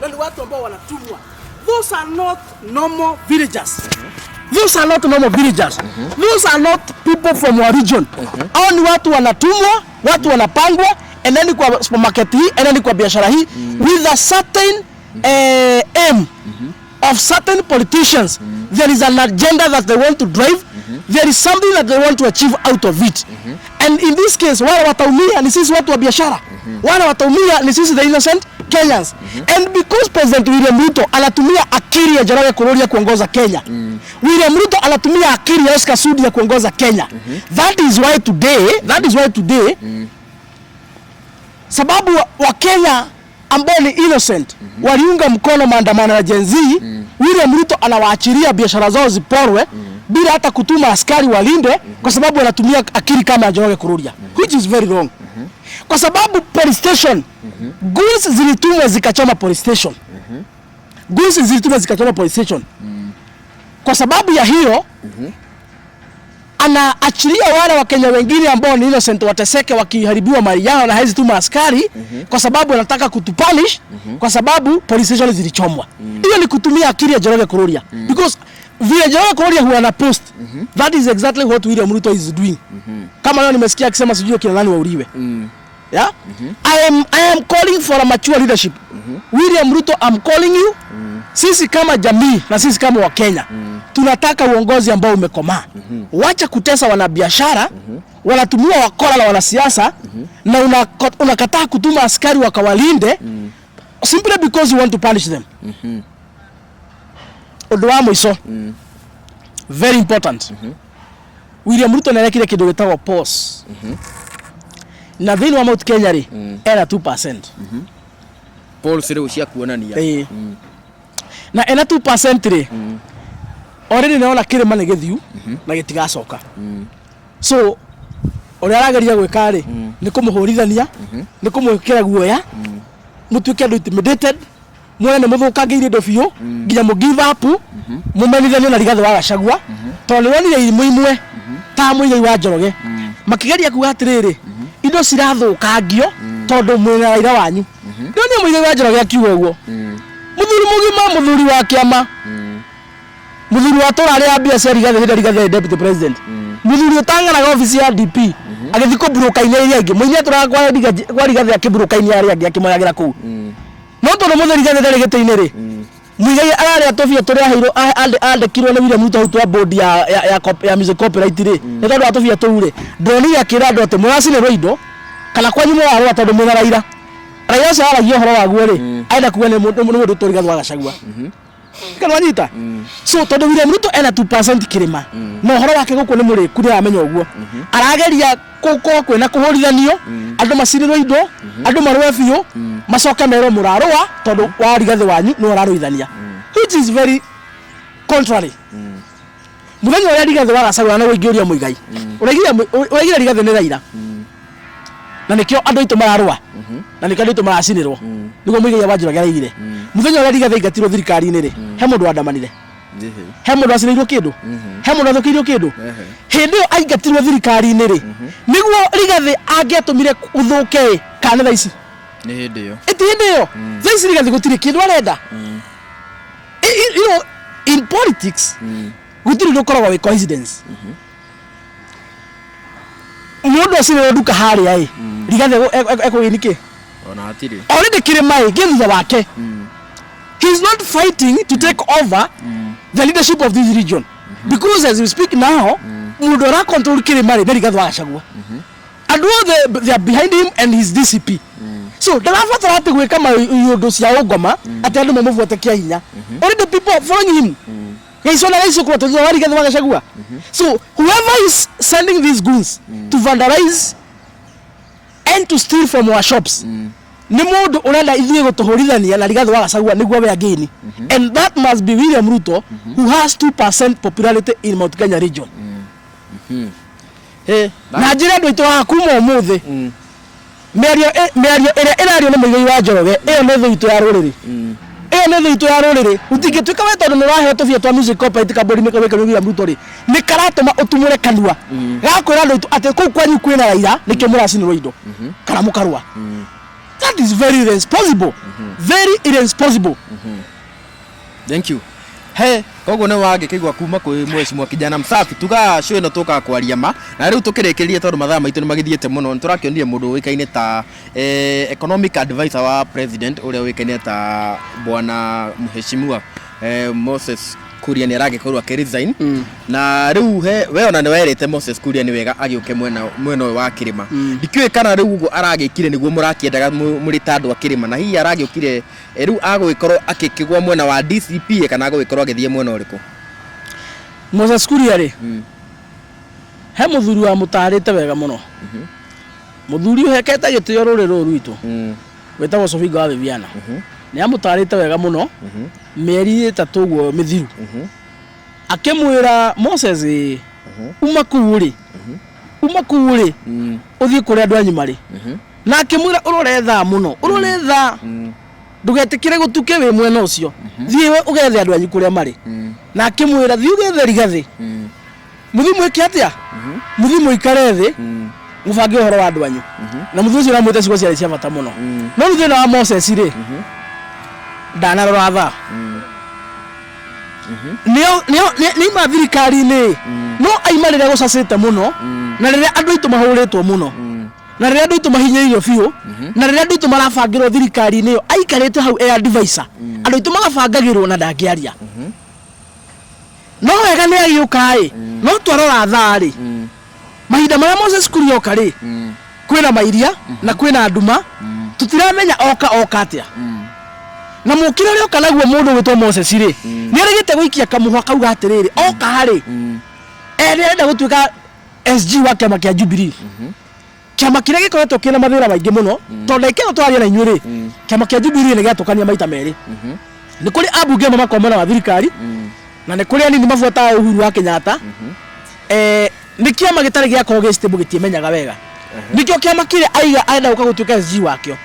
Na ni watu ambao wanatumwa. Those are not normal villagers. Those are not normal villagers. Those are not people from our region. Hao ni watu wanatumwa, watu wanapangwa, endeni kwa supermarket hii, endeni kwa biashara hii with a certain aim of certain politicians. There is an agenda that they want to drive. There is something that they want to achieve out of it. And in this case, wale wataumia ni sisi watu wa biashara. Wale wataumia ni sisi the innocent Kenyans. And because President William Ruto anatumia akili ya Njoroge Kururia kuongoza Kenya. William Ruto anatumia akili ya Oscar Sudi ya kuongoza Kenya. That is why today sababu wa Kenya ambao ni innocent waliunga mkono maandamano ya Gen Z. William Ruto anawaachilia biashara zao ziporwe bila hata kutuma askari walinde, kwa sababu anatumia akili kama ya Njoroge Kururia, which is very wrong. Kwa sababu police station, goons zilitumwa zikachoma police station. Goons zilitumwa zikachoma police station. Kwa sababu ya hiyo anaachilia wale Wakenya wengine ambao ni innocent wateseke wakiharibiwa mali yao na hawezi tuma askari kwa sababu anataka kutupunish kwa sababu police station zilichomwa. Hiyo ni kutumia akili ya Njoroge Kururia, because vile Njoroge Kururia huwa na post, that is exactly what William Ruto is doing. Kama leo nimesikia akisema sijui kina nani wauliwe. Yeah? I am calling for a mature leadership. William Ruto, I'm calling you. Sisi kama jamii na sisi kama Wakenya tunataka uongozi ambao umekomaa. Wacha kutesa wanabiashara, wanatumia wakora na wanasiasa na unakataa kutuma askari wakawalinde simply because you want to punish them. Ũndũ wa mũico, very important. William Ruto nĩarekire kĩndũ gĩtagwo pause. Na thĩinĩ wa Mount Kenya rĩ, ena 2%. Polls rĩu cia kuonania. Ĩĩ. Na ena 2% rĩ, already nĩona kĩrĩma nĩ gĩthiu na gĩtigacoka. So ũrĩa arageria gwĩka rĩ, nĩ kũmũhũrithania, nĩ kũmwĩkĩra guoya, mũtuĩke andũ intimidated, muone nĩ mũthũkangĩirie indo biũ nginya mũ give up, mũmenithanio na Rigathĩ wa Gachagua, tondũ nĩ wonire irimũ imwe ta Mũigai wa Njoroge makĩgeria kuga atĩrĩrĩ, indo cirathũkangio tondũ mwĩna Raila wanyu. Nĩwonire Mũigai wa Njoroge akiuga ũguo, mũthuri mũgima, mũthuri wa kĩama, mũthuri wa tũra arĩa mbia cia Rigathĩ hĩndĩ ĩrĩa Rigathĩ arĩ deputy president, mũthuri ũtang'anaga obici ya DP agĩthiĩ kũmburuka-inĩ iria ingĩ, mũini atũraga kwa Rigathĩ akĩmburuka-inĩ arĩa angĩ akĩmoyagĩra kũu, no tondũ mũthuri Rigathĩ ndarĩ gĩtĩ-inĩ rĩ, Muigai ararĩa tũbia tũrĩa aheirwo andĩkirwo nĩ William Ruto hau twa board ya music copyright rĩ, nĩ tondũ wa tũbia tũu rĩ, ndonire akĩra andũ atĩ mũracinĩrwo indo kana kwanyu mũrarũa tondũ mwĩna Raila. Raila ũcio aragia ũhoro waguo rĩ, arenda kuga nĩ mũndũ ũtũ Rigathĩ wa Gachagua, kana wanyita. So tondũ William Ruto ena 2% kĩrĩma na ũhoro wake gũkũ nĩ mũrĩku, nĩ aramenya ũguo arageria gũkorwo kwĩna kũhũrithanio, andũ macinĩrwo indo, andũ marũe biũ, macoke merwo mũrarũa tondũ wa Rigathĩ wanyu nĩ ũrarũithania, which is very contrary. Mũthenya ũrĩa Rigathĩ wa Gachagua na ũingĩũria Mũigai ũraigire Rigathĩ nĩ Raila na nĩkĩo andũ aitũ mararũa na nĩkĩo andũ aitũ maracinĩrwo, nĩguo Mũigai wa Njoroge araigire. Mũthenya ũrĩa Rigathĩ aingatirwo thirikari-inĩ rĩ, he mũndũ wandamanire? He mũndũ wacinĩirwo kĩndũ? He mũndũ wathũkĩirio kĩndũ? Hĩndĩ ĩyo aingatirwo thirikari-inĩ rĩ, nĩguo Rigathĩ angĩatũmire ũthũke ĩ, kana nĩ thaa ici? Nĩ hĩndĩ ĩyo. Ĩti hĩndĩ ĩyo. Thaa ici Rigathĩ gũtirĩ kĩndũ arenda. In politics gũtirĩ ũndũ ũkoragwo wĩ coincidence. Mũndũ acinĩrwo nduka harĩa ĩ, Rigathĩ ekũgĩni kĩ? Ona hatirĩ. Already kĩrĩma ĩ gĩ thutha wake. He is not fighting to take over the leadership of this region, because as we speak now, mũndũ ũra control kĩrĩma rĩ, nĩ Rigathĩ wa Gachagua. Andũ othe, they are behind him and his DCP, so ndarabatara atĩ gwĩka maũndũ cia ũngoma atĩ andũ mamũbuate kĩa hinya. Already people are following him gaico na gaico kwa thutha wa Rigathĩ wa Gachagua. So whoever is sending these goons to vandalize and to steal from our shops nĩ mũndũ ũrenda ithuĩ gũtũhũrithania na Rigathĩ wa Gachagua nĩguo we again, and that must be William Ruto, who has 2% popularity in Mount Kenya region. Na njĩra andũ aitũ haha, kuma ũmũthĩ mĩario ĩrĩa ĩrario nĩ Mũigai wa Njoroge, ĩyo nĩ thũ itũ ya rũrĩrĩ, ĩyo nĩ thũ itũ ya rũrĩrĩ. Ũtingĩtuĩka we tondũ nĩ ũraheo tũbia twa music copyright kambũni-inĩ kau gĩkĩrwo William Ruto rĩ, nĩ karatũma ũtumũre kanua gakwĩra andũ aitũ atĩ kũu kwanyu kwĩna Raila nĩkĩo mũracinĩrwo indo kana mũkarũa. That is very irresponsible, very irresponsible. Thank you. He, koguo nĩ wangĩkĩigua kuma kwĩ mheshimiwa kijana msafi tuga show ĩno tũkaga kwaria ma na rĩu tũkĩrĩkĩrĩria tondũ mathaa maitũ nĩ magĩthiĩte mũno nĩ tũrakĩonire mũndũ ũĩkaine ta economic advisor wa president ũrĩa ũĩkaine ta bwana mheshimiwa Moses Kuria nĩ aragĩkorwo akĩ resign. Na rĩu he we ona nĩ werĩte Moses Kuria nĩ wega agĩũke mwena ũyũ wa kĩrĩma. Ndikĩũĩ kana rĩu ũguo aragĩkire nĩguo mũrakĩendaga mũrĩ ta andũ a kĩrĩma na hihi aragĩũkire rĩu agũgĩkorwo akĩkĩgwa mwena wa DCP kana agũgĩkorwo agĩthiĩ mwena ũrĩkũ? Moses Kuria rĩ, he mũthuri wa mũtarĩte wega mũno, mũthuri ũhekete gĩtĩo rũrĩrĩ rũrũ rwitũ wĩtagwo Sofinga wa Viviana. Nĩ amũtarĩte wega mũno mĩeri 3 ũguo mĩthiru, akĩmwĩra, "Moses ĩ, uma kũu rĩ, uma kũu rĩ, ũthiĩ kũrĩa andũ anyu marĩ." Na akĩmwĩra, "Ũrore thaa mũno, ũrore thaa, ndũgetĩkĩre gũtuke wĩ mwena ũcio, thiĩ we ũgethe andũ anyu kũrĩa marĩ." Na akĩmwĩra, "Thiĩ ũgethe Rigathĩ, mũthiĩ mwĩke atĩa, mũthiĩ mũikare thĩ mũbange ũhoro wa andũ anyu." Na mũthuri ũcio namwĩte ciugo ciarĩ cia bata mũno. No rĩu thĩna wa Moses rĩ, ndanarora thaa. Nĩ aima thirikari-inĩ, no aima rĩrĩa gũcacĩte mũno, na rĩrĩa andũ aitũ mahũrĩtwo mũno, na rĩrĩa andũ aitũ mahinyĩrĩirio biũ, na rĩrĩa andũ aitũ marabangĩrwo thirikari-inĩ ĩyo aikarĩte hau e advisor, andũ aitũ magabangagĩrwo na ndangĩaria. No wega nĩ agĩũka ĩ, no twarora thaa rĩ, mahinda marĩa Moses Kuria oka rĩ, kwĩna mairia na kwĩna nduma, tũtiramenya oka atĩa. Na mũkĩra ũrĩa oka naguo mũndũ ũgwĩtwo Moses rĩ, nĩ arĩgĩte gũikia kamũhwa kauga atĩrĩrĩ, oka rĩ, nĩ arenda gũtuĩka SG wa kĩama kĩa Jubilee, kĩama kĩrĩa gĩkoretwo kĩna mathĩna maingĩ mũno, tondũ ndagĩka ĩno twaria na inyuĩ rĩ, kĩama kĩa Jubilee nĩ gĩatũkania maita merĩ. Nĩ kũrĩ ambunge amwe makoragwo mwena wa thirikari na nĩ kũrĩ anini mabuataga Uhuru wa Kenyatta. Nĩ kĩama gĩtarĩ gĩakorwo gĩ stable, gĩtiĩmenyaga wega. Nĩkĩo kĩama kĩrĩa aiga arenda gũka gũtuĩka SG wakĩo.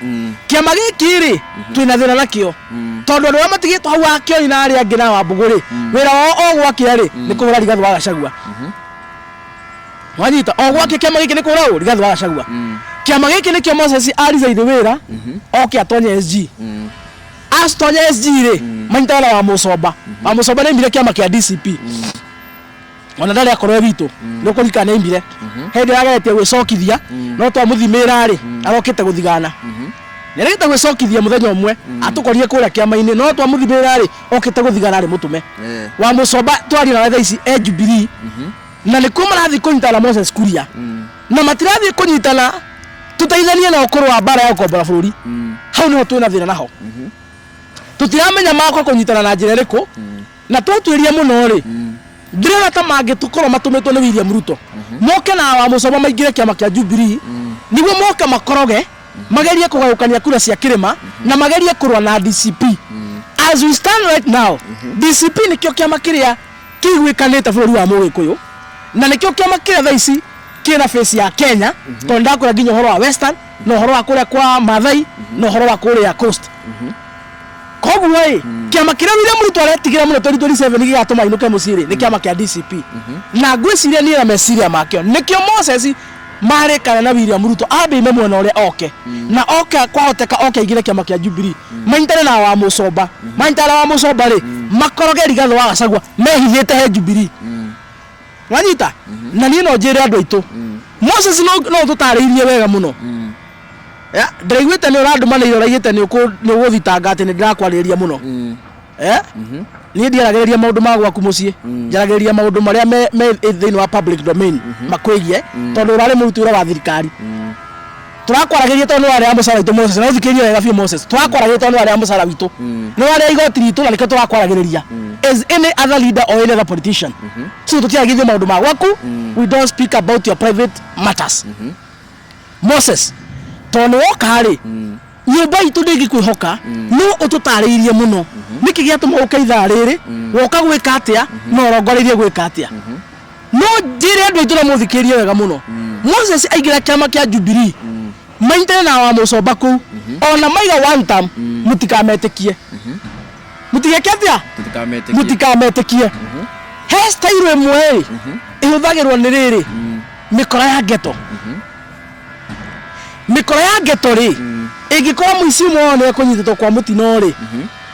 Kĩama gĩkĩ rĩ, twĩna thĩna nakĩo, tondũ andũ arĩa matigĩtwo hau akĩoni na arĩa angĩ na Wambũgũ rĩ, wĩra wao o gwakĩa rĩ, nĩ kũhũra Rigathĩ wa Gachagua. Wanyita, o gwakĩa kĩama gĩkĩ nĩ kũhũra ũ Rigathĩ wa Gachagua. Kĩama gĩkĩ nĩkĩo Moses arizaini wĩra oke atonye SG. Atonye SG rĩ, manyitana na Wamũcomba. Wamũcomba nĩ aimire kĩama kĩa DCP, ona ndarĩ akorwo e witũ. Nĩ ũkũririkana nĩ aimire hĩndĩ ĩrĩa ageretie gwĩcokithia, no twamũthimĩra rĩ, arokĩte gũthigana. Nĩ arĩgĩte gwĩcokithia mũthenya ũmwe atũkorire kũrĩa kĩama-inĩ, no twamũthimĩra rĩ, okĩte gũthigana arĩ mũtũme. Wamũcomba twaria nawe thaa ici e Jubilee, na nĩkuo marathiĩ kũnyitana na Moses Kuria, na matirathiĩ kũnyitana tũteithanie nao kũrũa mbara ya gũkombora bũrũri. Hau nĩho twĩna thĩna naho, tũtiramenya magoka kũnyitana na njĩra ĩrĩkũ. Na twatuĩria mũno rĩ, ndĩrona ta mangĩtũkorwo matũmĩtwo nĩ William Ruto moke na Wamũcomba maingĩre kĩama kĩa Jubilee, nĩguo moke makoroge, magerie kũgayũkania kura cia kĩrĩma na magerie kũrũa na DCP. As we stand right now, DCP nĩkĩo kĩama kĩrĩa kĩiguĩkanĩte bũrũri wa Mũgĩkũyũ, na nĩkĩo kĩama kĩrĩa thaa ici kĩna face ya Kenya, tondũ ndakwĩra nginya ũhoro wa Western na ũhoro wa kũrĩa kwa Maathai na ũhoro wa kũrĩa Coast. Koguo ĩ, kĩama kĩrĩa William Ruto aretigĩra mũno 2027 gĩgatũma ainũke mũciĩ rĩ, nĩ kĩama kĩa DCP. Na ngwĩciria niĩ na meciria makĩo, nĩkĩo Moses marĩkana na William Ruto ambe mwena ũrĩa oke na oke, kwahoteka oke aingĩre kĩama kĩa Jubilee, manyitane na Wamũcomba. Manyitane na Wamũcomba rĩ, makoroge Rigathĩ wa Gachagua mehithĩte he Jubilee. Wanyita? Na niĩ no njĩre andũ aitũ, Moses no ũtũtarĩirie wega mũno. Ya, ndĩraiguĩte nĩ ũrandũmanĩire, ũraigĩte nĩ ũgũthitanga atĩ nĩ ndĩrakwarĩrĩria mũno. Niĩ ndiaragĩrĩria maũndũ ma gwaku mũciĩ, njaragĩrĩria maũndũ marĩa me thĩinĩ wa public domain makwĩgie, tondũ ũrarĩ mũruti wĩra wa thirikari. Tũrakwaragĩria tondũ nĩ warĩa mũcara witũ. Moses, na ũthikĩrĩrie wega biũ Moses, tũrakwaragĩria tondũ nĩ warĩa mũcara witũ, nĩ warĩa igoti ritũ, na nĩkĩo tũrakwaragĩrĩria as any other leader or any other politician. So tũtiaragĩrĩria maũndũ ma gwaku, we don't speak about your private matters. Moses, tondũ nĩ woka rĩ, nyũmba itũ ndĩngĩkwĩhoka. No ũtũtarĩirie mũno nĩkĩ gĩatũma ũke ithaa rĩrĩ, woka gwĩka atĩa, na ũrongoreirie gwĩka atĩa? No njĩre andũ aitũ na mũthikĩrĩrie wega mũno, Moses aingĩra kĩama kĩa Jubilee, manyitane na Wamũcomba kũu, ona maiga one term, mũtikametĩkie. Mũtigeke atĩa? Tũtikametĩkie. Mũtikametĩkie. He style ĩmwe rĩ ĩhũthagĩrwo nĩ rĩrĩ mĩkora ya ghetto. Mĩkora ya ngeto rĩ, ĩngĩkorwo mũici ũmwe wao nĩ ekũnyitĩtwo kwa mũtino rĩ,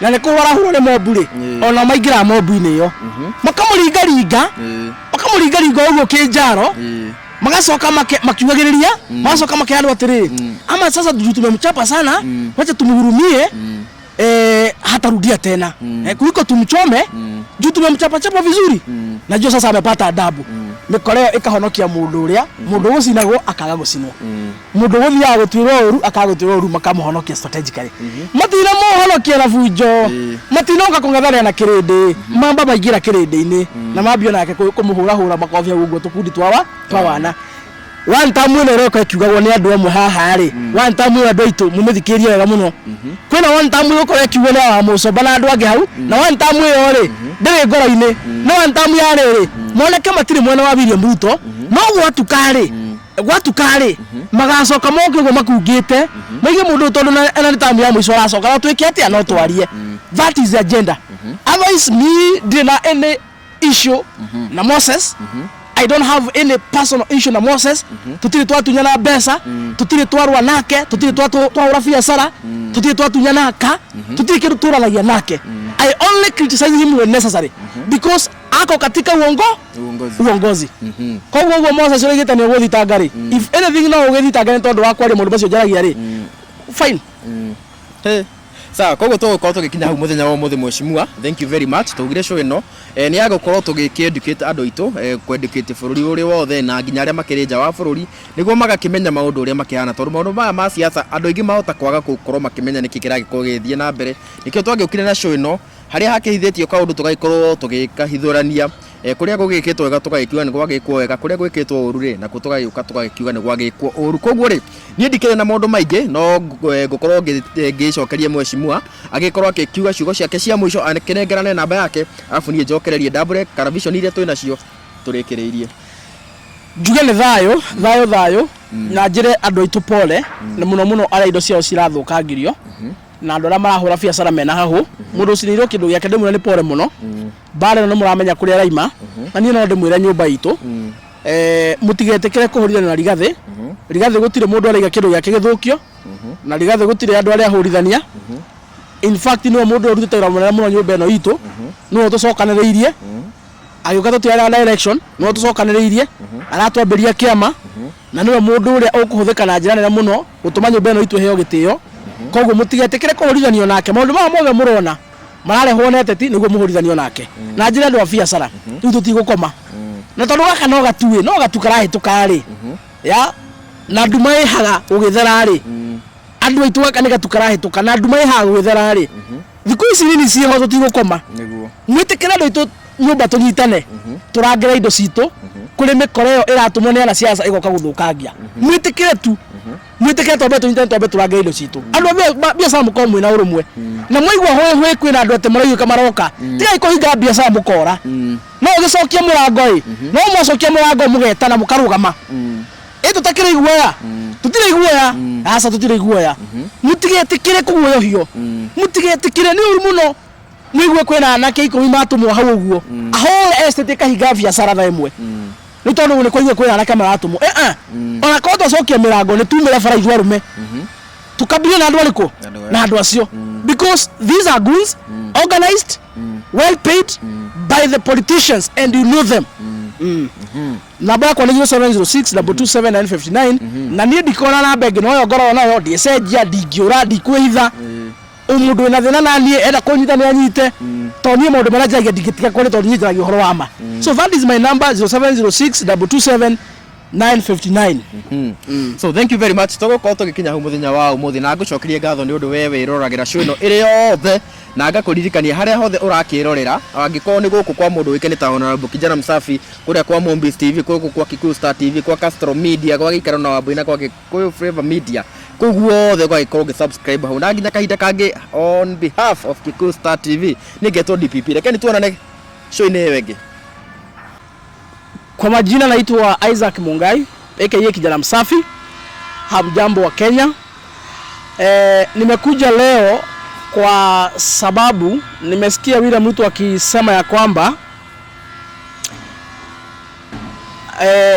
na nĩ kũhũrwo arahũrwo nĩ mobu rĩ, onao maingĩraga mobu-inĩ ĩyo, makamũringaringa, makamũringaringa ũguo kĩnjaro, magacoka makiugagĩrĩria, magacoka makeranwo atĩrĩrĩ, ama sasa juu tumemchapa sana, wacha tumhurumie, hatarudia tena, kuliko tumchome, juu tumemchapa chapa vizuri, najua sasa amepata adabu. Mĩkora ĩyo ĩkahonokia mũndũ ũrĩa mũndũ ũgũcinagwo akaga gũcinwo, mũndũ ũgũthiaga gũtuĩrwo ũru akaga gũtuĩrwo ũru, makamũhonokia strategically. Matina mũhonokia na bunjo, matinoka kũng'ethanĩra na kĩrĩndĩ, mamba maingĩra kĩrĩndĩ-inĩ na mambia nake kũmũhũrahũra makobi hau ũguo tũkundi twa wana. One time ĩno ĩroka ĩkiugagwo nĩ andũ amwe haha rĩ, one time ĩyo, andũ aitũ, mũmĩthikĩrĩrie wega mũno. Kwĩna one time ĩgũkorwo ĩkiugwo nĩ wa mũcomba na andũ angĩ hau, na one time ĩyo rĩ ndĩrĩ ngoro-inĩ, no one time ya rĩrĩ moneke matirĩ mwena wa William Ruto, no gwatuka rĩ, gwatuka rĩ, magacoka moke ũguo makungĩte maige mũndũ ũyũ, tondũ ena nĩ tamu ya mũico aracoka, no twĩke atĩa? No twarie. That is the agenda. Otherwise me ndirĩ na any issue na Moses. I don't have any personal issue na Moses. Tutirĩ twatunyana mbeca, tutirĩ twarũa nake, tutirĩ twahũra biacara, tutirĩ twatunyana ka, tutirĩ kĩndũ tũranagia nake. I only criticize him when necessary because ako katika uongozi. Uongozi. Koguo ũguo Moses ũraigĩte nĩ ũgũthitanga rĩ, if anything no ũgĩthitanga nĩ tondũ wa kwaria maũndũ macio njaragia rĩ, fine. Hey. Sawa, koguo tũgũkorwo tũgĩkinya hau mũthenya wa ũmũthĩ. Mheshimiwa, thank you very much. Tũugire show ĩno nĩ ya gũkorwo tũgĩkĩ-educate andũ aitũ, kũ-educate bũrũri ũrĩ wothe na nginya arĩa makĩrĩ nja wa bũrũri, nĩguo magakĩmenya maũndũ ũrĩa makĩhana, tondũ maũndũ maya ma siasa andũ aingĩ mahota kwaga gũkorwo makĩmenya nĩkĩ kĩragĩkorwo gĩgĩthiĩ na mbere. Nĩkĩo twagĩũkire na show ĩno, harĩa hakĩhithĩtio kaũndũ tũgagĩkorwo tũgĩkahithũrania, kũrĩa gũgĩkĩtwo wega tũgagĩkiuga nĩ gwagĩkwo wega, kũrĩa gwĩkĩtwo ũru rĩ nakuo tũgagĩũka tũgagĩkiuga nĩ gwagĩkwo ũru. Koguo rĩ, niĩ ndikĩrĩ na maũndũ maingĩ, no ngũkorwo ngĩcokeria mheshimiwa agĩkorwo akĩkiuga ciugo ciake cia mũico, akĩnengerane namba yake, arabu niĩ njokererie ndambũre karavision iria twĩ nacio tũrĩkĩrĩirie. Njuge nĩ thayũ, thayũ, thayũ, na njĩre andũ aitũ pole na mũno mũno arĩa indo ciao cirathũkangirio na andũ arĩa marahũra biacara mena hahũ. Mũndũ ũcinĩirwo kĩndũ gĩake, ndĩmwĩre nĩ pole mũno. Mbara ĩno nĩ mũramenya kũrĩa ĩraima, na niĩ no ndĩmwĩre nyũmba itũ, mũtigetĩkĩre kũhũrithanio na Rigathĩ. Rigathĩ gũtirĩ mũndũ araiga kĩndũ gĩake gĩthũkio, na Rigathĩ gũtirĩ andũ arĩa ahũrithania. In fact, nĩwe mũndũ ũrĩa ũrutĩte wĩra mũnene mũno nyũmba ĩno itũ, nĩwe tũcokanĩrĩirie agĩũka tũtiarĩ na election, nĩwe tũcokanĩrĩirie aratwambĩria kĩama, na nĩwe mũndũ ũrĩa ũkũhũthĩka na njĩra nene mũno gũtũma nyũmba ĩno itũ ĩheo gĩtĩo. Koguo mũtigetĩkĩre kũhũrithanio nake. Maũndũ maya mothe mũrona mararehwo nĩ ateti nĩguo mũhũrithanio nake. Na njĩra andũ a biacara, rĩu tũtigũkoma, na tondũ gaka no gatuĩ, no gatu karahĩtũka rĩ ya na nduma ĩhaga gũgĩthera rĩ. Andũ aitũ, gaka nĩ gatu karahĩtũka na nduma ĩhaga gũgĩthera rĩ. Thikũ ici nini ciĩho tũtigũkoma. Mwĩtĩkĩre andũ aitũ nyũmba tũnyitane, tũrangĩre indo citũ kũrĩ mĩkora ĩyo ĩratũmwo nĩ anasiasa ĩgoka gũthũkangia. Mwĩtĩkĩre tu, mwĩtĩkĩre twambe tũnyitane, twambe tũrangĩre indo citũ. Andũ a biacara, mũkorwo mwĩna ũrũmwe, na mwaigua hũĩ hũĩ kwĩna andũ atĩ maraiguĩka maroka, tigai kũhinga biacara mũkora. No ũgĩcokia mũrango ĩ, no mwacokia mũrango mũgetana mũkarũgama ĩ, tũtakĩrĩ iguoya, tũtirĩ iguoya, aca, tũtirĩ iguoya. Mũtigetĩkĩre kũguoyohio, mũtigetĩkĩre, nĩ ũru mũno. Mũigue kwĩna anake 10 matũmwo hau ũguo, ahũre estate ĩkahinga biacara thaa 1 nĩ tondũ nĩ kwaigua kwĩna anake maratũmwo. Eh eh, ona korwo twacokia mĩrango, nĩ tumĩre bara ithuĩ arũme, tukabilie na andũ arĩkũ? Andũ. Na andũ acio, because these are goons organized, well paid by the politicians, and you know them. Namba yakwa nĩ 0706 227 959, na niĩ ndikona namba ĩngĩ, noyo ngoragwo nayo, ndiĩcenjia, ndingĩũra, ndikwĩhitha. Mũndũ wĩna thĩna na niĩ enda kũnyita nĩ anyite, tondũ niĩ maũndũ marĩa njaragia ndingĩtiga kwaria, tondũ niĩ njaragia ũhoro wa ma. So that is my number, 0706 227 959. So thank you very much. Tũgũkorwo tũgĩkinya hau mũthenya wa ũmũthĩ, na ngũcokerie ngatho nĩ ũndũ we wĩroragĩra show ĩno ĩrĩ yothe, na ngakũririkania harĩa hothe ũrakĩrorera, angĩkorwo nĩ gũkũ kwa mũndũ ũĩkaine ta Honorable Kijana Msafi, kũrĩa kwa Mombis TV, gũkũ kwa Kikuyu Star TV, kwa Castro Media, gwa Gĩikaro na Wambui na kwa Gĩkũyũ Flavor Media, kũu guothe ũgagĩkorwo ũgĩ subscribe hau. Na nginya kahinda kangĩ, on behalf of Kikuyu Star TV, niĩ ngetwo DPP. Reke nĩ tuonane show-inĩ ĩyo ĩngĩ. Kwa majina naitwa Isaac Mungai aka Kijana Msafi. Hamjambo wa Kenya. Nimekuja leo kwa sababu nimesikia William Ruto akisema ya kwamba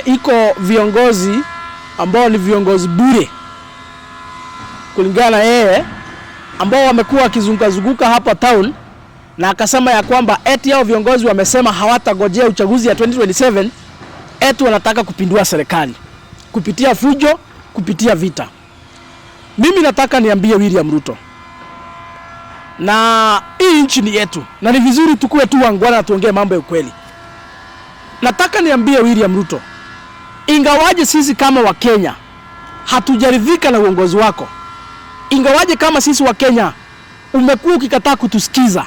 iko viongozi ambao ni viongozi bure. kulingana na yeye ambao wamekuwa wakizungukazunguka hapa town, na akasema ya kwamba eti hao viongozi wamesema hawatagojea uchaguzi ya 2027, eti wanataka kupindua serikali kupitia fujo, kupitia vita. Mimi nataka niambie William Ruto, na hii nchi ni yetu, na ni vizuri tukue tu wangwana na tuongee mambo ya ukweli. Nataka niambie William Ruto, ingawaje sisi kama Wakenya hatujaridhika na uongozi wako, ingawaje kama sisi Wakenya umekuwa ukikataa kutusikiza,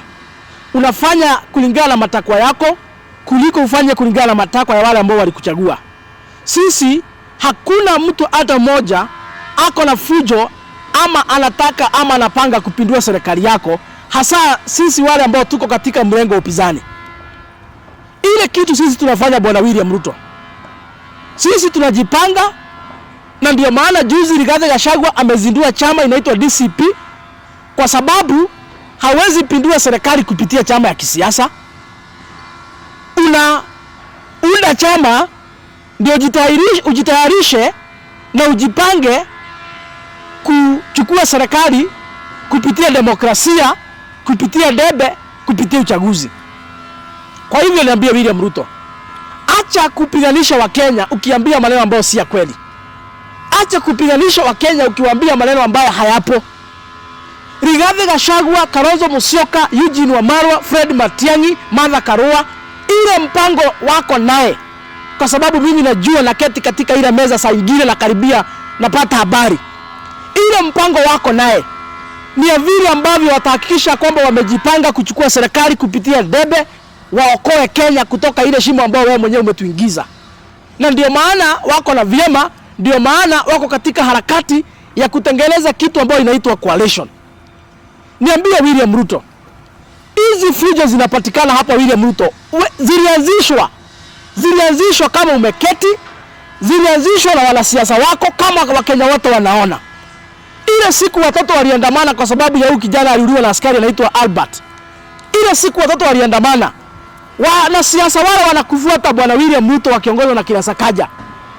unafanya kulingana na matakwa yako kuliko ufanye kulingana na matakwa ya wale ambao walikuchagua. Sisi hakuna mtu hata mmoja ako na fujo ama anataka ama anapanga kupindua serikali yako, hasa sisi wale ambao tuko katika mrengo wa upinzani. Ile kitu sisi tunafanya, Bwana William Ruto, sisi tunajipanga, na ndio maana juzi Rigathi Gachagua amezindua chama inaitwa DCP, kwa sababu hawezi pindua serikali kupitia chama ya kisiasa. Una unda chama ndio ujitayarishe na ujipange kuchukua serikali kupitia demokrasia, kupitia debe, kupitia uchaguzi. Kwa hivyo niambie William Ruto, acha kupiganisha Wakenya ukiambia maneno ambayo si ya kweli. Acha kupiganisha Wakenya ukiwaambia maneno ambayo hayapo. Rigathi Gachagua, Kalonzo Musyoka, Eugene Wamalwa, Fred Matiang'i, Martha Karua, ile mpango wako naye, kwa sababu mimi najua naketi katika ile meza saa ingine nakaribia napata habari. Ile mpango wako naye ni ya vile ambavyo watahakikisha kwamba wamejipanga kuchukua serikali kupitia debe, waokoe Kenya kutoka ile shimo ambayo wewe mwenyewe umetuingiza. Na ndio maana wako na vyema, ndio maana wako katika harakati ya kutengeneza kitu ambayo inaitwa coalition. Niambie William Ruto, hizi fujo zinapatikana hapa William Ruto, zilianzishwa kama umeketi, zilianzishwa na wanasiasa wako kama Wakenya wote wanaona. Ile siku watoto waliandamana kwa sababu ya huyu kijana aliuliwa na askari anaitwa Albert. Ile siku watoto waliandamana, wanasiasa wale wanakufuata Bwana William Ruto wakiongozwa na kina Sakaja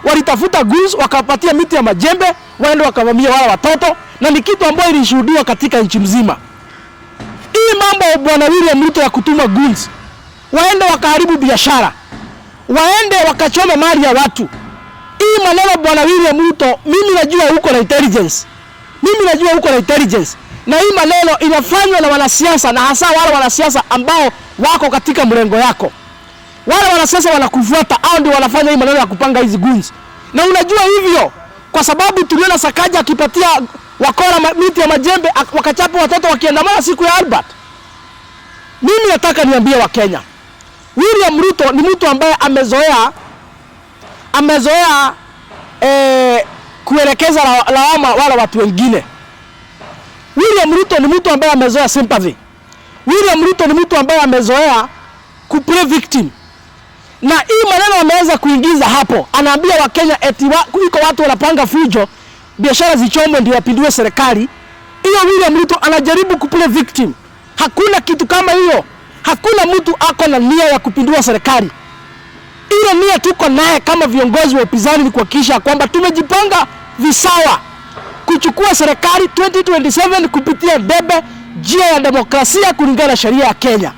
walitafuta goons wakapatia miti ya majembe waende wakavamia wale watoto, na ni kitu ambayo ilishuhudiwa katika nchi mzima. Hii mambo ya Bwana William Ruto ya kutuma goons waende wakaharibu biashara, waende wakachome mali ya watu, hii maneno Bwana William Ruto, mimi najua huko na intelligence, mimi najua huko na intelligence, na hii maneno inafanywa na wanasiasa, na hasa wale wanasiasa ambao wako katika mrengo yako. Wale wanasiasa wanakufuata, au ndio wanafanya hii maneno ya kupanga hizi goons. Na unajua hivyo kwa sababu tuliona Sakaja akipatia wakora miti ya majembe wakachapa watoto wakiandamana siku ya Albert. Mimi nataka niambie Wakenya, William Ruto ni mtu ambaye amezoea kuelekeza lawama wala watu wengine. William Ruto ni mtu ambaye amezoea sympathy. William Ruto ni mtu ambaye amezoea kuplay victim. Na hii maneno ameweza kuingiza hapo, anaambia Wakenya eti iko watu wanapanga fujo, biashara zichomwe ndio wapindue serikali. Hiyo William Ruto anajaribu kuplay victim. Hakuna kitu kama hiyo. Hakuna mtu ako na nia ya kupindua serikali. Ile nia tuko naye kama viongozi wa upinzani ni kuhakikisha kwamba tumejipanga visawa kuchukua serikali 2027 kupitia debe, njia ya demokrasia kulingana na sheria ya Kenya.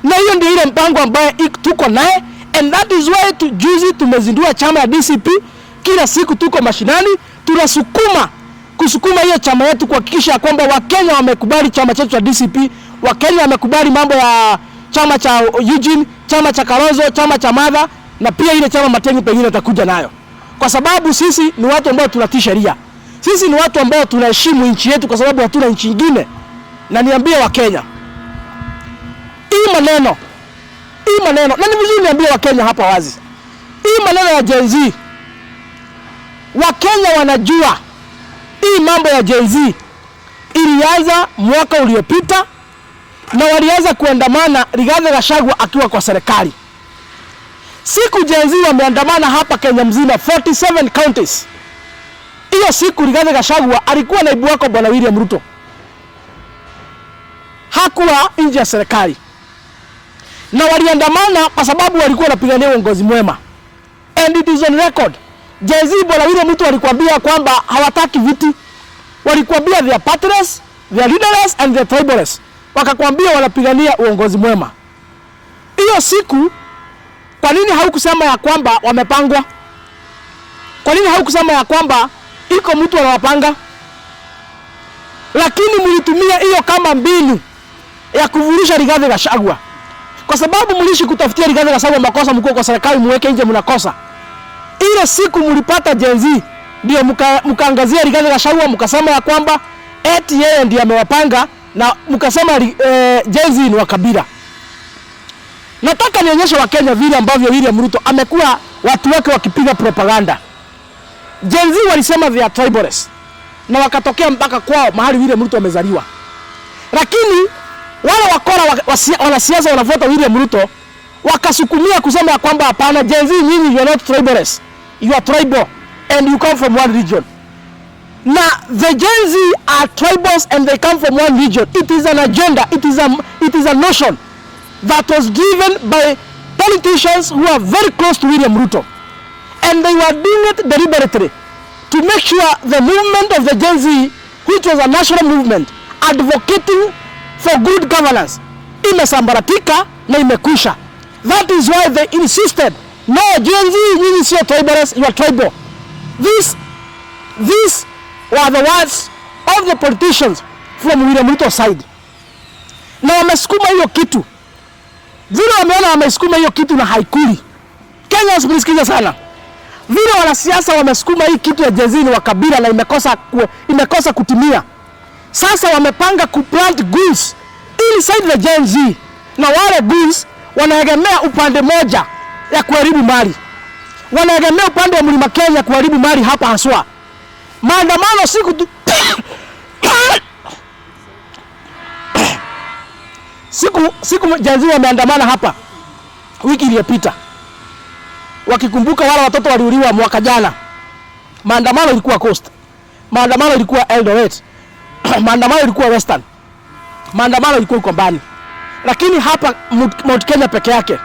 Na hiyo ndio ile mpango ambaye tuko naye, and that is why juzi tumezindua chama ya DCP. Kila siku tuko mashinani tunasukuma kusukuma hiyo chama yetu kuhakikisha kwamba Wakenya wamekubali chama chetu cha DCP, Wakenya wamekubali mambo ya chama cha Eugene, chama cha Kalonzo, chama cha Martha, na pia ile chama Matiang'i pengine atakuja nayo, kwa sababu sisi ni watu ambao tunatii sheria. Sisi ni watu ambao tunaheshimu nchi yetu, kwa sababu hatuna nchi nyingine. Na niambie Wakenya, hii maneno, na ni vizuri niambie Wakenya hapa wazi, hii maneno ya Gen Z, Wakenya wanajua hii mambo ya Gen Z ilianza mwaka uliopita, na walianza kuandamana Rigathi Gachagua akiwa kwa serikali. Siku Gen Z wameandamana hapa Kenya mzima 47 counties. Hiyo siku Rigathi Gachagua alikuwa naibu wako Bwana William Ruto, hakuwa nje ya serikali, na waliandamana kwa sababu walikuwa wanapigania uongozi mwema, and it is on record. Gen Z, Bwana William Ruto, walikwambia kwamba hawataki viti, Walikuambia they are partyless, they are leaderless and they are triballess. Wakakwambia wanapigania uongozi mwema. Hiyo siku kwa nini haukusema ya kwamba wamepangwa? Kwa nini haukusema ya kwamba iko mtu anawapanga? Lakini mlitumia hiyo kama mbinu ya kuvurusha Rigathi Gachagua, kwa sababu mliishi kutafutia Rigathi Gachagua makosa, mkuu kwa serikali muweke nje, mnakosa. Ile siku mlipata Gen Z ndio mkaangazia Rigathi Gachagua, mkasema ya kwamba eti yeye ndiye amewapanga na mkasema Gen Z ni wa kabila. Nataka nionyeshe Wakenya vile ambavyo William Ruto amekuwa watu wake wakipiga propaganda. Gen Z walisema they are tribalists na wakatokea mpaka kwao mahali William Ruto amezaliwa, lakini wale wakora wanasiasa wanafuata William Ruto wakasukumia kusema ya kwamba hapana, Gen Z nyinyi, you are not tribalists, you are tribal and you come from one region. Na the Gen Z are tribals and they come from one region. It is an agenda, it is a notion that was driven by politicians who are very close to William Ruto. And they were doing it deliberately to make sure the movement of the Gen Z, which was a national movement advocating for good governance, imesambaratika na imekwisha. That is why they insisted, no, Gen Z, nyinyi sio tribalists, you are tribal. These were the words of the politicians from William Ruto's side. Na wamesukuma hiyo kitu vile wameona wamesukuma hiyo kitu na haikuli. Kenyans, mnisikize sana. Vile wanasiasa wamesukuma hii kitu ya Gen Z ni wa kabila na imekosa kutimia. Sasa wamepanga kuplant goons inside the Gen Z, na wale goons wanaegemea upande moja ya kuharibu mali, wanaegemea upande wa Mlima Kenya kuharibu mali hapa haswa. Maandamano siku tu siku siku Gen Z wameandamana hapa wiki iliyopita wakikumbuka wale watoto waliuliwa mwaka jana. Maandamano ilikuwa Coast, maandamano ilikuwa Eldoret, maandamano ilikuwa Western, maandamano ilikuwa Ukambani, lakini hapa Mount Kenya peke yake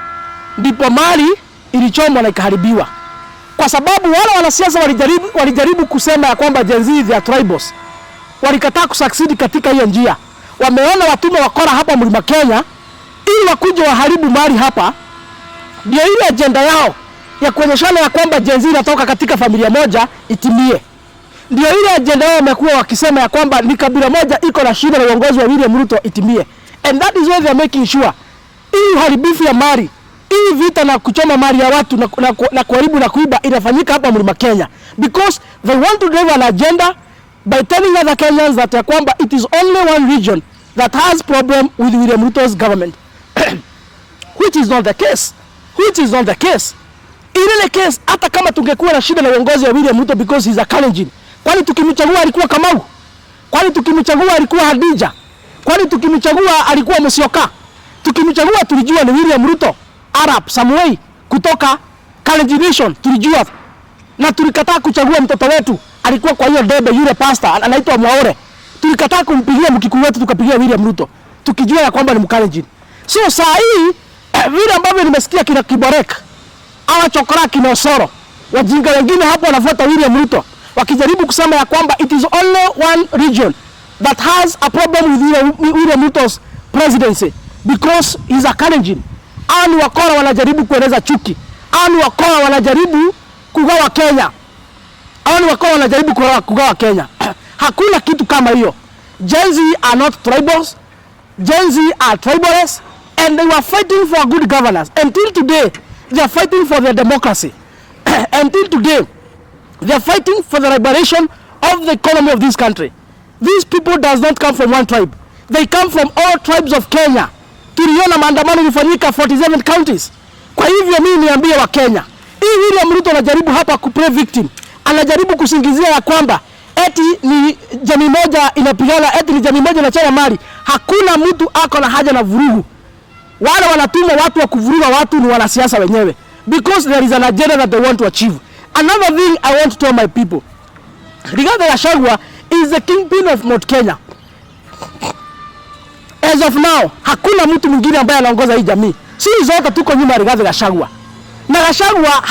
ndipo mali ilichomwa na ikaharibiwa, kwa sababu wale wanasiasa walijaribu kusema ya kwamba Gen Z, they are tribals, walikataa kusucceed katika hiyo njia. Wameona watume wakora hapa Mlima Kenya ili wakuje waharibu mali hapa, ndio ile agenda yao ya kuonyeshana ya kwamba Gen Z inatoka katika familia moja itimie. Ndio ile agenda yao wamekuwa wakisema ya kwamba ni kabila moja iko na shida na uongozi wa William Ruto itimie. And that is why they are making sure hii uharibifu ya mali, hii vita na kuchoma mali ya watu na kuharibu na kuiba inafanyika hapa Mlima Kenya because they want to drive an agenda by telling other Kenyans that ya kwamba it is only one region that has problem with William Ruto's government, which is not the case, which is not the case. In any case, hata kama tungekuwa na shida na uongozi wa William Ruto because he's a Kalenjin, kwani tukimchagua alikuwa Kamau? Kwani tukimchagua alikuwa Hadija? Kwani tukimchagua alikuwa Musyoka? Tukimchagua tulijua ni William Ruto Arap Samoei kutoka Kalenjin Nation, tulijua na tulikataa kuchagua mtoto wetu alikuwa kwa hiyo debe, yule pastor anaitwa Mwaure. Tulikataa kumpigia Mkikuyu wetu, tukapigia William Ruto tukijua ya kwamba ni Mkalenjin. So saa hii vile ambavyo nimesikia kina Kiborek awa chokora kina Osoro, wajinga wengine hapo wanafuata William Ruto wakijaribu kusema ya kwamba it is only one region that has a problem with William Ruto's presidency because he's a Kalenjin. Hawa ni wakora wanajaribu kueneza chuki. Hawa ni wakora wanajaribu kugawa Kenya. Hawa ni wakora wanajaribu kugawa Kenya. Hakuna kitu kama hiyo. Gen Z are not tribals. Gen Z are tribalists and they were fighting for good governance. Until today, they are fighting for their democracy. Until today, they are fighting for the liberation of the economy of this country. These people does not come from one tribe. They come from all tribes of Kenya. Tuliona maandamano ilifanyika 47 counties. Kwa hivyo mimi niambie wa Kenya, hii William Ruto anajaribu hapa kuplay victim. Anajaribu kusingizia ya kwamba eti ni jamii moja inapigana, eti ni jamii moja inachoma mali. Hakuna mtu ako na haja na vurugu. Wale wanatuma watu wa kuvuruga watu ni wanasiasa wenyewe because there is an agenda that they want to achieve. Another thing I want to tell my people, Rigathi Gachagua is the kingpin of Mount Kenya. As of now, hakuna mtu mwingine ambaye anaongoza hii jamii. Sisi zote tuko nyuma ya Rigathi Gachagua. Na Gachagua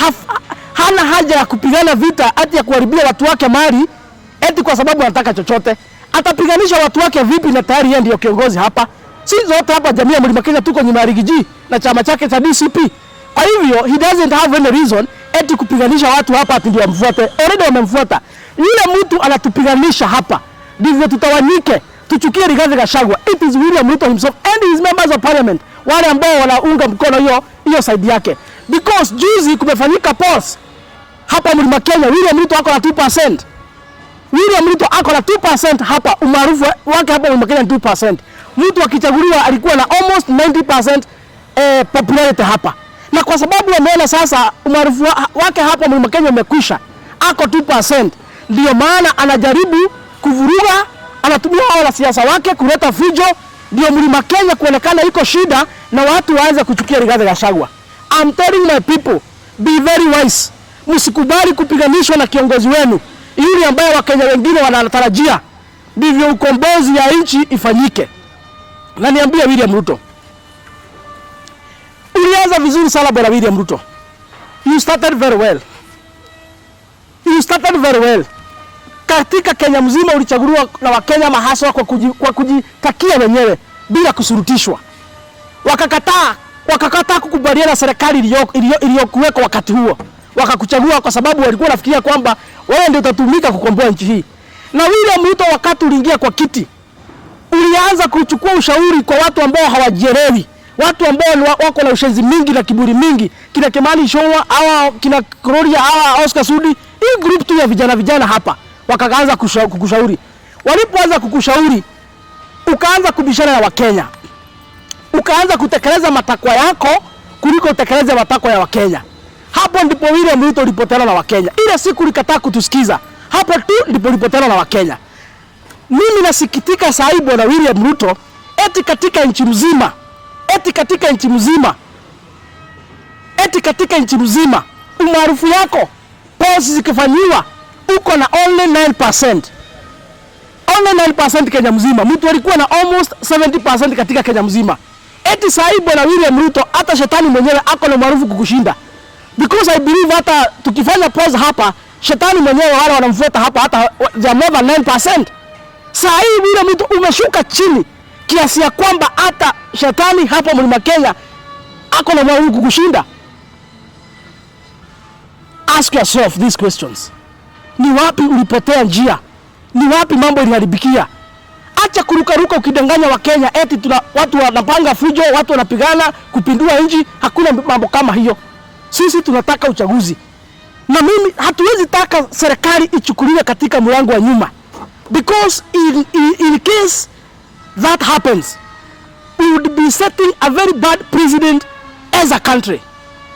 hana haja ya kupigana vita ati ya kuharibia watu wake mali. Eti kwa sababu anataka chochote. Atapiganisha watu wake vipi na tayari yeye ndio kiongozi hapa? Si zote hapa jamii ya Mlima Kenya tuko nyuma ya Riggy G na chama chake cha DCP. Kwa hivyo he doesn't have any reason eti kupiganisha watu hapa ati ndio wamfuate. Already wamemfuata. Yule mtu anatupiganisha hapa ndivyo tutawanyike, tuchukie Rigathi Gachagua. It is William Ruto himself and his members of parliament, wale ambao wanaunga mkono hiyo hiyo side yake, because juzi kumefanyika polls hapa Mlima Kenya, William Ruto ako na 2%. William Ruto ako na 2% hapa, umaarufu wake hapa Mlima Kenya ni 2%. Mtu akichaguliwa alikuwa na almost 90% popularity hapa, na kwa sababu wameona sasa umaarufu wake hapa Mlima Kenya umekwisha, ako 2%, ndio maana anajaribu kuvuruga, anatumia hao wanasiasa wake kuleta fujo, ndio Mlima Kenya kuonekana iko shida na watu waanze kuchukia Rigathi Gachagua. I'm telling my people, be very wise. Msikubali kupiganishwa na kiongozi wenu yule ambaye Wakenya wengine wanatarajia ndivyo ukombozi ya nchi ifanyike. Na niambie William Ruto, ulianza vizuri sana, bwana William Ruto. You started very well. You started very well. Katika Kenya mzima ulichaguliwa na Wakenya mahaswa kwa kujitakia wenyewe bila kusurutishwa. Wakakataa kukubaliana na serikali iliyokuweko wakati huo. Wakakuchagua kwa sababu walikuwa wanafikiria kwamba wewe ndio utatumika kukomboa nchi hii. Na William Ruto, wakati uliingia kwa kiti, ulianza kuchukua ushauri kwa watu ambao hawajielewi, watu ambao wako na ushenzi mingi na kiburi mingi, kina Kimani Ichung'wah, hawa kina Kuria, hawa Oscar Sudi, hii group tu ya vijana vijana hapa, wakaanza kukushauri. Walipoanza kukushauri, ukaanza kubishana na Wakenya, ukaanza kutekeleza matakwa yako kuliko kutekeleza matakwa ya Wakenya. Hapo ndipo William Ruto ulipotana na Wakenya. Ile siku ulikataa kutusikiza, hapo tu ndipo ulipotana na Wakenya. Mimi nasikitika saa hii, bwana William Ruto, eti katika nchi mzima, eti katika nchi mzima, eti katika nchi mzima umaarufu yako, polls zikifanyiwa, uko na only 9%. Only 9% Kenya mzima. Mtu alikuwa na almost 70% katika Kenya mzima. Eti saa hii, bwana William Ruto, hata shetani mwenyewe ako na umaarufu kukushinda. Because I believe hata tukifanya polls hapa, shetani mwenyewe wale wanamfuata hapa hata they are more than 9%. Saa hii William Ruto umeshuka chini kiasi ya kwamba hata shetani hapa Mlima Kenya ako na umaarufu kukushinda. Ask yourself these questions. Ni wapi ulipotea njia? Ni wapi mambo iliharibikia? Acha kurukaruka ukidanganya Wakenya eti tuna watu wanapanga fujo, watu wanapigana kupindua nchi. Hakuna mambo kama hiyo. Sisi tunataka uchaguzi, na mimi hatuwezi taka serikali ichukuliwe katika mlango wa nyuma, because in case that happens, we would be setting a very bad precedent as a country.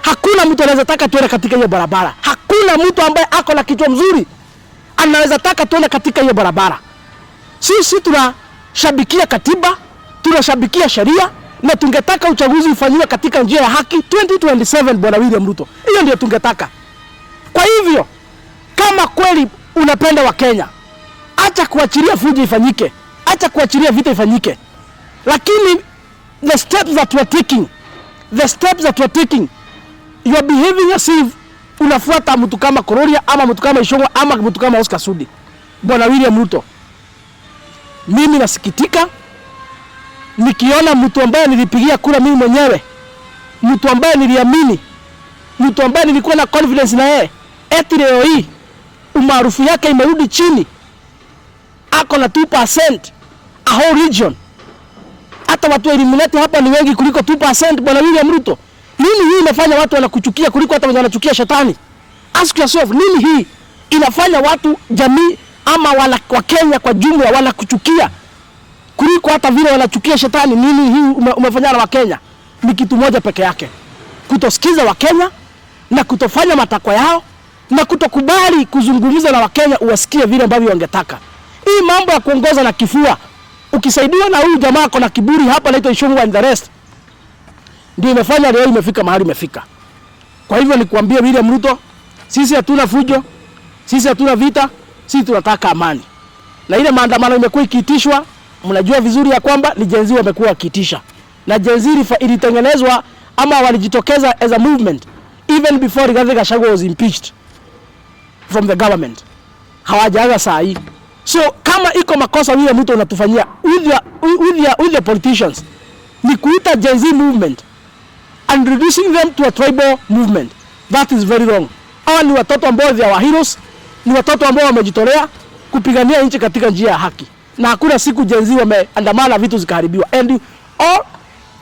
Hakuna mtu anaweza taka tuende katika hiyo barabara. Hakuna mtu ambaye ako na kichwa mzuri anaweza taka tuende katika hiyo barabara. Sisi tunashabikia katiba, tunashabikia sheria na tungetaka uchaguzi ufanyiwe katika njia ya haki 2027, bwana William Ruto. Hiyo ndio tungetaka. Kwa hivyo kama kweli unapenda Wakenya, acha kuachilia fujo ifanyike, acha kuachilia vita ifanyike, lakini the steps that we are taking, the steps that we are taking, you are behaving as if unafuata mtu kama Kuria ama mtu kama Ichung'wah ama mtu kama Oscar Sudi. Bwana William Ruto, mimi nasikitika nikiona mtu ambaye nilipigia kura mimi mwenyewe, mtu ambaye niliamini, mtu ambaye nilikuwa na confidence na yeye, eti leo hii umaarufu yake imerudi chini, ako na 2% a whole region. Hata watu wa Illuminati hapa ni wengi kuliko 2%, bwana William Ruto. Nini hii inafanya watu wanakuchukia kuliko hata wenye wanachukia shetani? Ask yourself, nini hii inafanya watu, jamii ama wala Wakenya kwa jumla wanakuchukia kuliko hata vile wanachukia shetani? Nini hii umefanya na Wakenya? Ni kitu moja peke yake, kutosikiza Wakenya na kutofanya matakwa yao na kutokubali kuzungumza na Wakenya uwasikie vile ambavyo wangetaka. Hii mambo ya kuongoza na kifua, ukisaidiwa na huyu jamaa ako na kiburi hapa anaitwa Ichung'wah and the rest, ndio imefanya leo imefika mahali imefika. Kwa hivyo nikuambie William Ruto, sisi hatuna fujo, sisi hatuna vita, sisi tunataka amani. Na ile maandamano imekuwa ikiitishwa, mnajua vizuri ya kwamba ni Gen Z wamekuwa wakiitisha. Na Gen Z ilitengenezwa ama walijitokeza as a movement even before Rigathi Gachagua was impeached from the government. Hawajaanza saa hii. So kama iko makosa William Ruto unatufanyia with the politicians ni kuita Gen Z movement and reducing them to a tribal movement. That is very wrong. Hawa ni watoto ambao they are heroes, ni watoto ambao wamejitolea kupigania nchi katika njia ya haki, na hakuna siku Gen Z wameandamana vitu zikaharibiwa. And all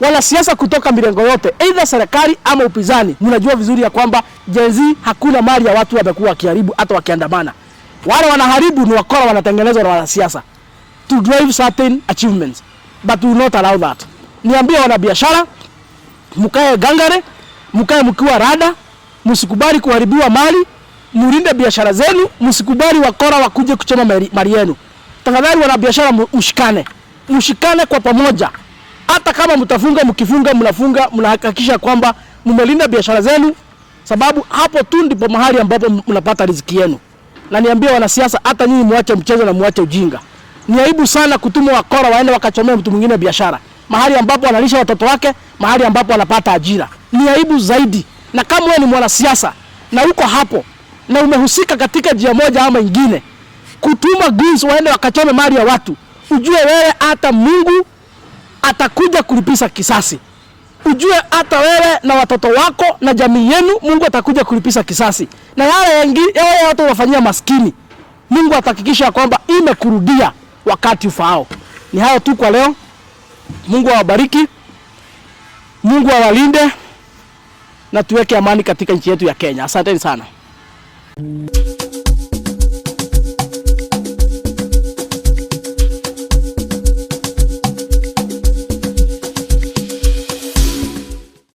wanasiasa kutoka mirengo yote, either serikali ama upinzani, mnajua vizuri ya kwamba Gen Z hakuna mali ya watu wamekuwa wakiharibu hata wakiandamana. Wale wanaharibu ni wakora wanatengenezwa na wanasiasa to drive certain achievements, but we will not allow that. Niambie wanabiashara, mkae gangare, mkae mkiwa rada, msikubali kuharibiwa mali, mlinde biashara zenu, msikubali wakora wakuje kuchoma mali yenu. Tafadhali wanabiashara, mshikane, mshikane kwa pamoja. Hata kama mtafunga, mkifunga, mnafunga, mnahakikisha kwamba mmelinda biashara zenu, sababu hapo tu ndipo mahali ambapo mnapata riziki yenu. Na niambie wanasiasa, hata nyinyi muache mchezo na muache ujinga. Ni aibu sana kutuma wakora waende wakachomea mtu mwingine biashara, mahali ambapo analisha watoto wake, mahali ambapo anapata ajira. Ni aibu zaidi. Na kama wewe ni mwanasiasa na uko hapo na umehusika katika njia moja ama ingine kutuma goons waende wakachome mali ya watu, ujue wewe hata Mungu atakuja kulipiza kisasi. Ujue hata wewe na watoto wako na jamii yenu, Mungu atakuja kulipiza kisasi. Na yale watu wafanyia maskini, Mungu atahakikisha kwamba imekurudia wakati ufaao. Ni hayo tu kwa leo. Mungu awabariki, Mungu awalinde na tuweke amani katika nchi yetu ya Kenya. Asanteni sana.